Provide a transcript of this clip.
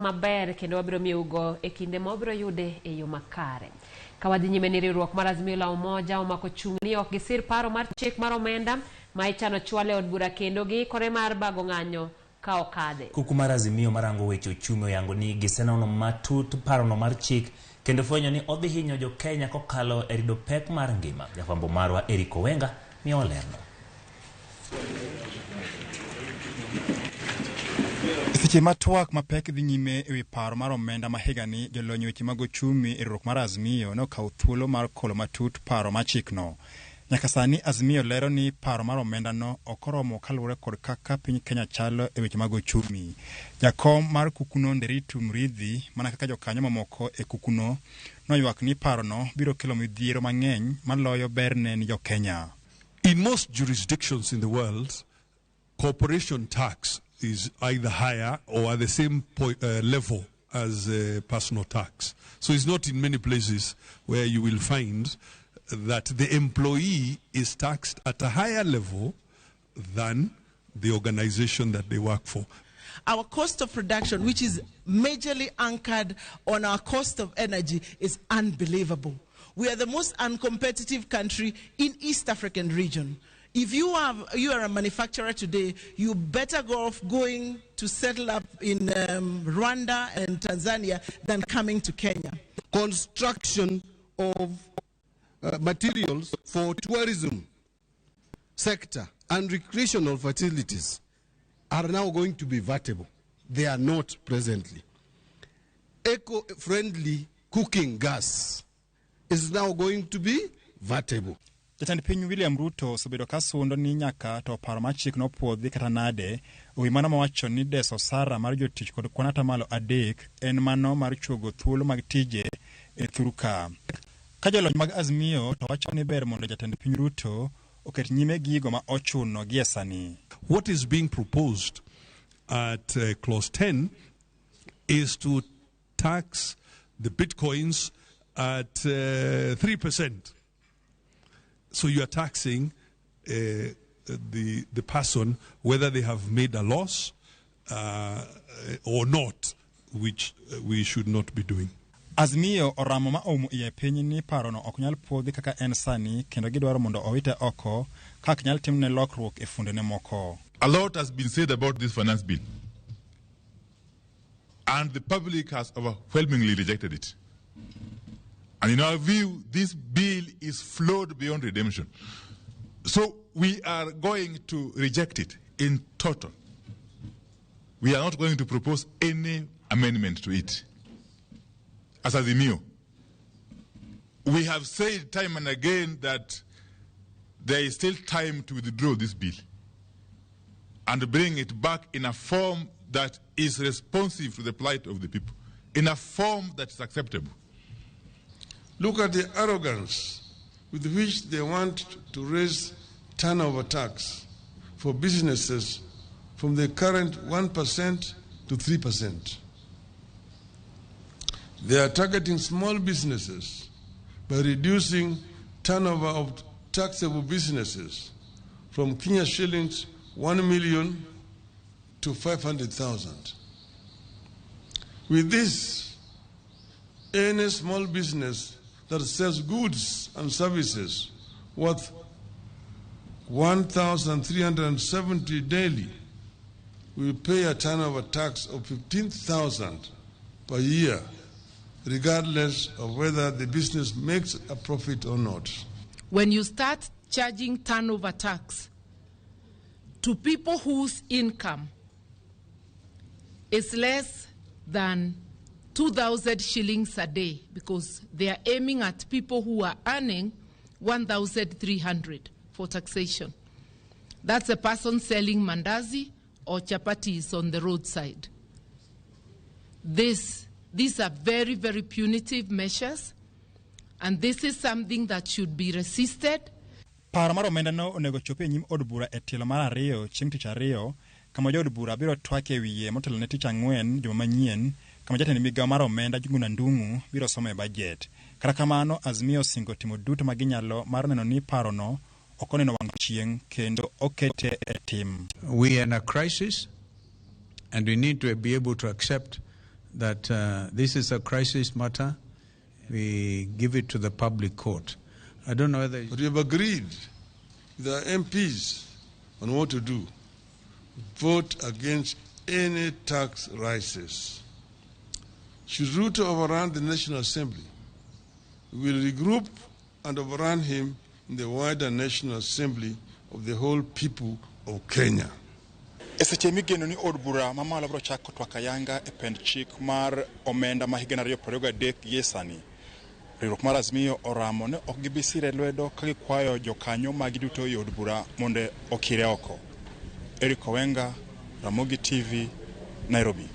Maber kendo wabiro miyougo e kinde ma wabiro yude e yo makare. Ka wadhi nyime ni riwruok mar Azimio la Umoja omako chung' ni ok gisir paro mar chik mar omenda ma ichano chwal e od bura kendo giikore mar bago ng'anyo ka okadhe. Kuku mar Azimio marango weche ochumi oyango ni gisenono matut parono mar chik kendo fwenyo ni odhi hinyo jo Kenya kokalo e rido pek mar ngima. Jafwambo marwa Eric Owenga miyowa lerno. Seche ma twak mapek dhi nyime e wi paro mar omenda ma higani, jolony e weche mag ochumi e riwruok mar Azimio ne okawo thuolo mar kolo matut paro mar chikno. Nyaka sani Azimio lero ni paro mar omendano ok oromo kaluwore kod kaka piny Kenya chalo e weche mag ochumi. Jakom mar kukuno Nderitu Muriithi mana kaka jokanyo mamoko e kukuno noywak ni parono biro kelo midhiero mang'eny maloyo berne ni jokenya. In most jurisdictions in the world, corporation tax is either higher or at the same level as personal tax. So it's not in many places where you will find that the employee is taxed at a higher level than the organization that they work for. Our cost of production, which is majorly anchored on our cost of energy, is unbelievable. We are the most uncompetitive country in East African region. If you are a manufacturer today, you better go off going to settle up in Rwanda and Tanzania than coming to Kenya. Construction of materials for tourism sector and recreational facilities are now going to be vatable. They are not presently. Eco-friendly cooking gas is now going to be vatable. Jatend piny William Ruto osebedo ka sundo ni nyaka to paro mar chik nopuodhi kata nade ewi mano mowacho ni deso osara mar jotich kod kwan atamalo 3 en mano mar chuogo thuolo mag tije e thur ka. Ka jolony mag Azimio to wacho ni ber mondo jatend piny Ruto oket nyime gigo ma ochuno gie sani. What is being proposed at clause 10 is to tax the bitcoins at 3%. So you are taxing the person whether they have made a loss or not, which we should not be doing. Azimio oramo ma oumo iye piny ni parono ok nyal puodhi kaka en sani kendo gidwaro mondo owite oko ka ok nyal timne lokruok e fundene moko. A lot has been said about this finance bill, and the public has overwhelmingly rejected it. And in our view, this bill is flawed beyond redemption. So we are going to reject it in total. We are not going to propose any amendment to it. As Azimio, we have said time and again that there is still time to withdraw this bill and bring it back in a form that is responsive to the plight of the people, in a form that is acceptable. Look at the arrogance with which they want to raise turnover tax for businesses from the current 1% to 3%. They are targeting small businesses by reducing turnover of taxable businesses from Kenya shillings 1 million to 500,000. With this, any small business that sells goods and services worth 1,370 daily will pay a turnover tax of 15,000 per year, regardless of whether the business makes a profit or not. When you start charging turnover tax to people whose income is less than 2,000 shillings a day, because they are aiming at people who are earning 1,300 for taxation. That's a person selling mandazi or chapatis on the roadside. These are very, very punitive measures, and this is something that should be resisted. Paro mar omendano onego chopi e nyim od bura e tielo mar ariyo chieng' tich ariyo, kama jood bura biro twak e wiye motelo ne tich ang'wen juma manyien, kama jatend migawo mar omenda Njuguna Ndung'u biro somo e bajet. Kata kamano, Azimio osingo timo duto ma ginyalo mar neno ni parono ok oneno wang' chieng' kendo okete e tim. We are in a crisis and we need to be able to accept that this is a crisis matter. We give it to the public court. I don't know whether... But we have agreed with our MPs on what to do. Vote against any tax rises. Should Ruto overrun the National Assembly, we will regroup and overrun him in the wider National Assembly of the whole people of Kenya. E seche migeno ni od bura mamalo biro chako twak ayanga e pend chik mar omenda ma higa 2023 gie sani. Riwruok mar Azimio oramo ni ok gibi sire lwedo ka gikwayo jokanyo magi duto e od bura mondo okire oko. Eric Owenga, Ramogi TV, Nairobi.